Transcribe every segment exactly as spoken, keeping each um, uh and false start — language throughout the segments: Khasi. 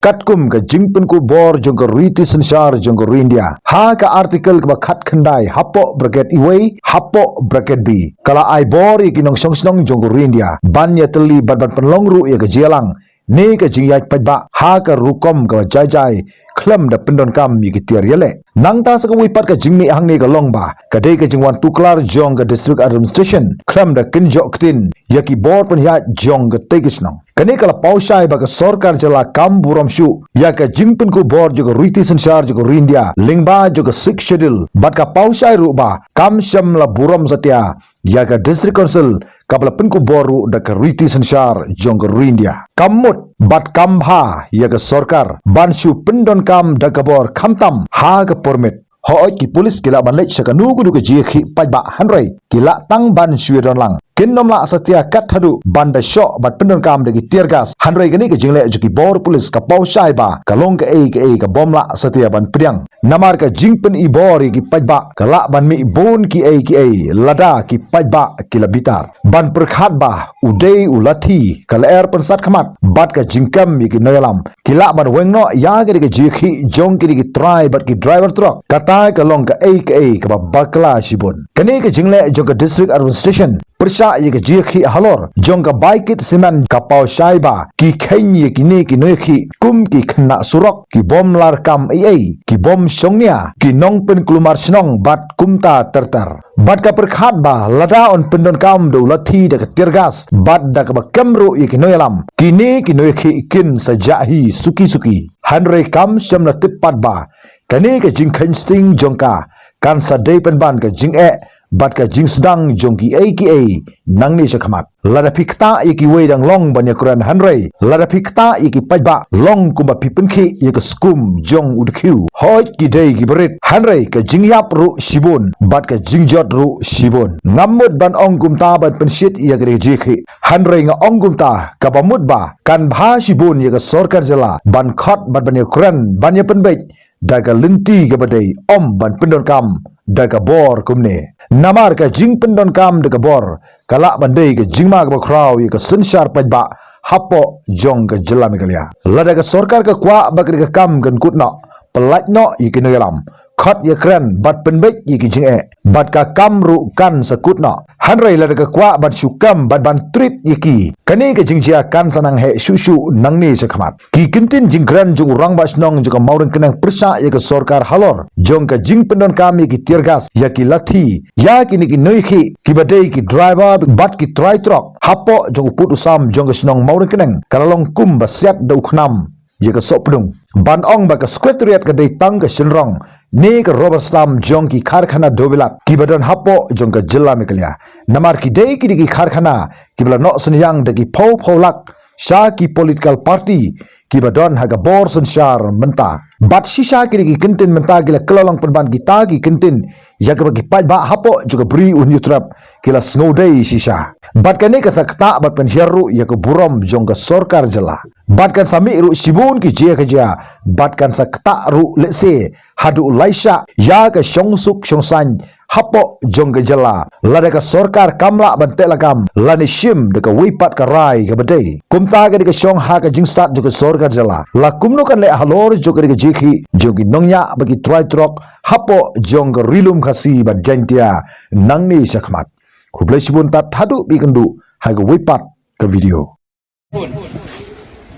katkum ka jingpynkup bor jong ka riti synshar jong ka ri India. Ha ka article kaba khatkhyndai hapoh bracket iwei hapoh bracket B, ka la ai bor ïa ki nongshong shnong jong ka ri India ban ïatylli bad ban pynlong ruh ïa ka jingïalang ne ka jingïaid paidbah ha ka rukom kaba jai jai khlem da pyndonkam ïa ki tiar ïaleh. Nangta sa kawei pat ka jingmih hangne ka long ba ka dei ka jingwan tuklar jong ka District Administration khlem da kynjoh ktien ïa ki bor pynïaid jong katei ka shnong. Kane ka la paw shai ba ka sorkar jylla kam burom shuh ïa ka jingpynkup bor jong ka riti synshar jong ka ri India lyngba jong ka Sixth Schedule, bad ka paw shai ruh ba kam shym la burom satia ïa ka District Council kaba la pynkup bor ruh da ka riti synshar jong ka ri India. Kam mut bad kam bha ïa ka sorkar ban shu pyndonkam da ka bor khamtam ha ka permit. Hooid, ki pulit ki lah ban leit sha kano kano ka jingïakhih paidbah, hynrei ki lah tang ban shu ïadon lang. Kin nym lah satia kat haduh ban da shoh bad pyndonkam da ki tear gas. Hynrei kane ka jingleh jong ki bor pulit ka paw shai ba ka long kaei kaei ka bym lah satia ban pdiang. Namar ka jingpyni bor ïa ki paidbah ka lah ban mih bun kiei kiei lada ki paidbah ki la bitar. Ban pyrkhat ba u dei u lathi ka lyer pynsat khmat bad ka jingkem ïa ki nongïalam, ki lah ban weng noh ïa kane ka jingïakhih jong kine ki trai bad ki driver truck. Kata ka long kaei kaei kaba bakla shibun. Kane ka jingleh jong ka District Administration pyrshah ïa ka jingïakhih halor jong ka bai kit simen ka paw shai ba ki kheiñ ïa kine ki nongïakhih kum ki khynnah surok, ki bym lah kam ei ei, ki bym shongnia, ki nongpynkulmar shnong bad kumta ter ter. Bad ka pyrkhat ba lada yn pyndonkam da u lathi da ka tear gas bad da kaba kem ruh ïa ki nongïalam, kine ki nongïakhih kin sa jah hi suki suki. Hynrei kam shym la tip pat ba kane ka jingkheiñ sting jong ka kan sa dei pynban ka jingeh bad ka jingsdang jong kiei kiei nangne sha khmat. Lada phi ktah ïa kiwei dang long ban ïakren, hynrei lada phi ktah ïa ki paidbah long kumba phi pynkhih ïa ka skum jong u dkhiew. Hooid, ki dei kiba rit, hynrei ka jingïap ruh shibun bad ka jingjot ruh shibun. Ngam mut ban ong kumta ban pynshit ïa ka jingïakhih, hynrei nga ong kumta kaba mut ba kan bha shibun ïa ka sorkar jylla ban khot bad ban ïakren ban ïapynbeit da ka lynti kaba dei, ym ban pyndonkam da ka bor kumne. Namar ka jingpyndonkam da ka bor ka lah ban dei ka jingma kaba khraw ïa ka synshar paidbah hapoh jong ka jylla Meghalaya. Lada ka sorkar ka kwah ba kane ka kam kan kut noh, pyllait noh ïa ki nongïalam, khot ïakren bad pynbeit ïa ki jingeh, bad ka kam ruh kan sa kut noh. Hynrei lada ka kwah ban shu kem bad ban treat ïa ki, kane ka jingjia kan sa nang heh shuh shuh nangne sha khmat. Ki kyntien jingkren jong u rangbah shnong jong ka Mawryngkneng pyrshah ïa ka sorkar halor jong ka jingpyndonkam ïa ki tear gas, ïa ki lathi, ïa kine ki nongïakhih kiba dei ki driver bad ki trai truck hapoh jong u pud u sam jong ka shnong Mawryngkneng ka la long kumba siat da u khnam ïa ka sohpdung. Ban ong ba ka Secretariat ka dei tang ka shynrong ne ka rubber stamp jong ki karkhana dewbilat kiba don hapoh jong ka jylla Meghalaya. Namar ki dei kine ki karkhana kiba la noh synñiang da ki phew phew lak sha ki political party kiba don ha ka bor synshar mynta. Bad shisha kine ki kyntien mynta ki la kylla long pynban kita ki kyntien ïa kaba ki paidbah hapoh jong ka Bri u Hynñiewtrep ki la sngewdei shisha. Bad kane ka sa ktah bad pynhiar ruh ïa ka burom jong ka sorkar jylla. Bad kan sa mih ruh shibun ki jia ka jia, bad kan sa ktah ruh lehse haduh lai shah ïa ka shongsuk shongsaiñ hapoh jong ka jylla lada ka sorkar kam lah ban teh lakam lane shim da kawei pat ka rai kaba dei. Kumta ka dei ka shong ha ka jingstad jong ka sorkar jylla, la kumno kan leh halor jong ka dei ka jingïakhih jong ki nongñiah bad ki trai truck hapoh jong ka Ri Lum Khasi bad Jaiñtia nangne sha khmat. Khublei shibun tad haduh ba ïakynduh ha kawei pat ka video.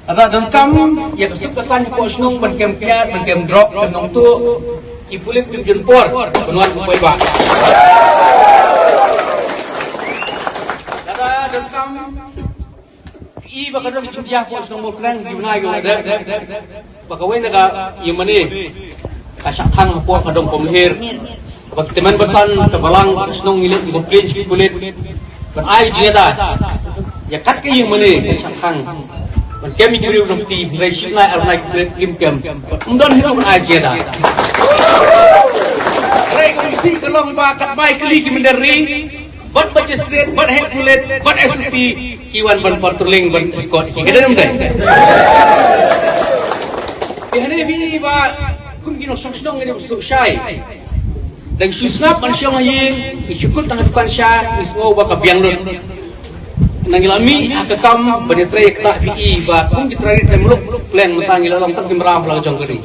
Lada donkam ïa ka suk ka saiñ hapoh shnong ban kem kiad ban kem drok ban nongtuh, ki pulit kim jin por ban wan poi ba. Lada donkam i ba ka dong jingjia hapoh shnong Mawryngkneng, ïa u nai ka wa dep. Ba kawei na ka ïing mane ka shah thang hapoh ka dong Kumlahir. Ba ki tymmen basan ka balang ka shnong ngi leit ngi complain sha ki pulit ban ai jingïada ïa kat ka ïing mane ka shah thang ban kem ïa ki briew dong kti, hynrei shim nai ar nai ki pulit kim kem, ym don hi ruh ban ai jingïada. Hynrei ka mesti ka long ba kat bai kylli ki mynder ri bad magistrate, bad heh pulit, bad S O P ki wan ban patrolling ban escort ki. Ka dei ne ym dei? Te hangne phi i ba kum ki nongshong shnong ngi dei ba sngewthuh shai. Dang shu sngap ban shong ha ïing, ngi shu kut tang ha dukan sha, ngi sngew ba ka biang lut. Nang ila mi aka kam bani trai kata bi i ba kum ki trai trai muluk pleng mata ngi la long tak ki mram la jong kari.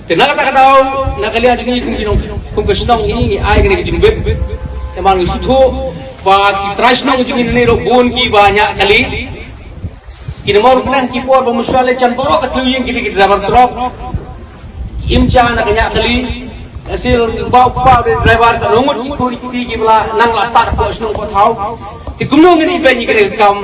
Te na kata kata na kali jong ngi kum ki nong kum ka shnong ngi ngi ai kani ki jingbit. Te man ngi suthu ba ki trai shnong jong ngi ni ro bun ki ba nya kali. Ki na mor kena ki por ba mushal le chan boro ka tlu ying ki ki driver truck. Im cha na ka nya kali. Asil ba pa driver ka rungut ki puri ki ki bla nang la start ko shnong ko thau. Ti kumno ngin i ben ngi kene kam.